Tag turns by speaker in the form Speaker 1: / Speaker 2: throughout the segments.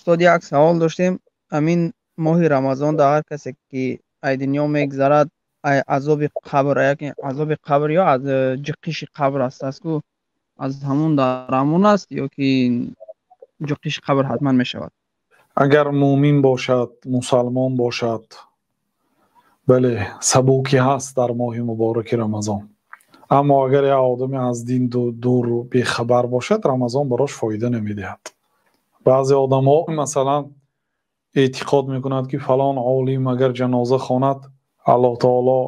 Speaker 1: Устод, як савол доштем. Ҳамин моҳи Рамазон дар ҳар касе ки ай дунё мегзарад, ай азоби қабр, яке азоби қабр ё аз ҷиқиши қабр аст, аст ку аз ҳамон дар ҳамон аст ё ки ҷиқиши қабр ҳатман мешавад?
Speaker 2: Агар мӯмин бошад, мусалмон бошад, бале, сабукӣ ҳаст дар моҳи мубораки Рамазон. Аммо агар як одаме аз дин дуру бехабар бошад, Рамазон барош фоида намедиҳад. Баъзе одамҳо, масалан, эътиқод мекунад, ки фалон олим агар ҷаноза хонад, Аллоҳ таоло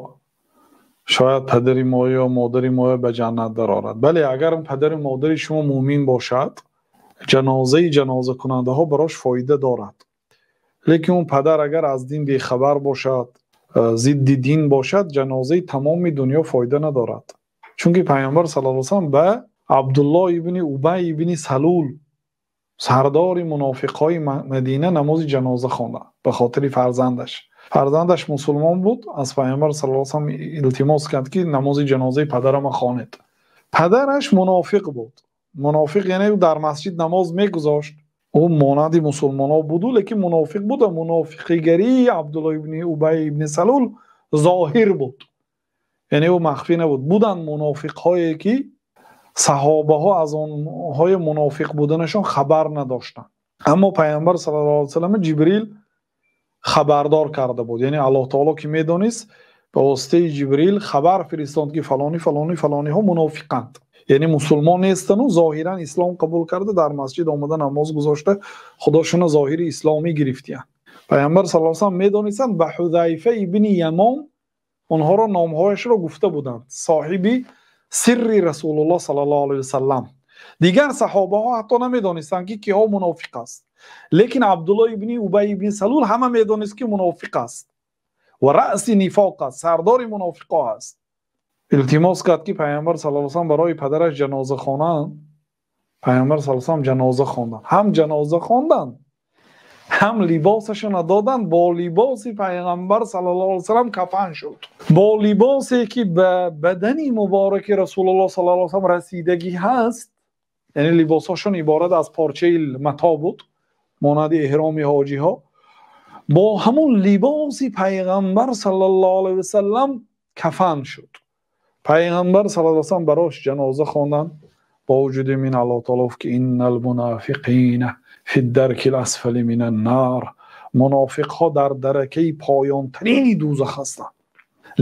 Speaker 2: шояд падари мо ё модари моё ба ҷаннат дарорад. Бале, агар падару модари шумо мӯмин бошад, ҷанозаи ҷанозакунандаҳо барош фоида дорад. Лекин он падар агар аз дин бехабар бошад, зидди дин бошад, ҷанозаи тамоми дунё фоида надорад. Чунки Пайғамбар саллаллоҳу алайҳи васаллам ба Абдуллоҳ ибни Убай ибни Салул, сардори мунофиқҳои Мадина, намози ҷаноза хонда ба хотири фарзандаш. Фарзандаш мусулмон буд, аз Пайғамбар саллаллоҳу алайҳи васаллам илтимос кард, ки намози ҷанозаи падарама хонед. Падараш мунофиқ буд. Мунофиқ яъне ӯ дар масҷид намоз мегузошт, ӯ монанди мусулмонҳо буду, лекин мунофиқ буд ва мунофиқигарии Абдуллоҳ ибни Убай ибни Салул зоҳир буд, яъне ӯ махфӣ набуд. Буданд мунофиқҳое, ки саҳобаҳо аз онҳои мунофиқ буданашон хабар надоштанд, аммо Пайғамбар саллаллоҳу алайҳи васаллам Ҷибрил хабардор карда буд. Яъне Аллоҳ таоло, ки медонист, ба воситаи Ҷибрил хабар фиристод, ки фалони, фалони, фалониҳо мунофиқанд, яъне мусулмон нестану зоҳиран ислом қабул карда, дар масҷид омада намоз гузошта, худошуна зоҳири исломӣ гирифтиянд. Пайғамбар саллаллоҳу алайҳи васаллам медонистанд, ба Ҳузайфа ибни Ямон онҳоро номҳояшро гуфта буданд, соҳиби сирри Расулуллоҳ саллаллоҳу алайҳи васаллам. Дигар саҳобаҳо ҳатто намедонистанд, ки киҳо мунофиқ аст, лекин Абдуллоҳ ибни Убай ибни Салул ҳама медонист, ки мунофиқ аст ва раъси нифоқ аст, сардори мунофиқо аст. Илтимос кард, ки Пайғамбар саллаллоҳу алайҳи васаллам барои падараш ҷаноза хонанд. Пайғамбар саллаллоҳу алайҳи васаллам ҷаноза хонданд, ҳам ҷаноза хонданд, ҳам либосашона доданд. Бо либоси Пайғамбар саллаллоҳу алайҳи васаллам кафан шуд, бо либосе ки ба бадани мубораки Расулуллоҳ саллаллоҳу алайҳи васаллам расидагӣ ҳаст. Яъне либосҳошон иборат аз порчаи мато буд, монанди эҳроми ҳоҷиҳо. Бо ҳамон либоси Пайғамбар саллаллоҳу алайҳи васаллам кафан шуд. Пайғамбар саллаллоҳу алайҳи васаллам барош ҷаноза хонданд. Бо вуҷуди мин Аллоҳ таоло гуфт, ки иннал мунофиқина фи даркил асфали минан нар, мунофиқҳо дар даракаи поёнтарини дӯзах ҳастанд.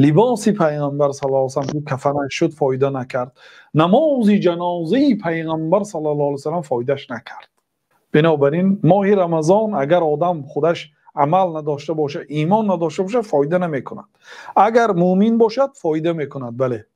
Speaker 2: Либоси Пайғамбар саллаллоҳу алайҳи васаллам, ки кафанаш шуд, фоида накард. Намози ҷанозаи Пайғамбар саллаллоҳу алайҳи васаллам фоидаш накард. Бинобар ин моҳи Рамазон агар одам худаш амал надошта бошад, имон надошта бошад, фоида намекунад. Агар мӯмин бошад, фоида мекунад, бале.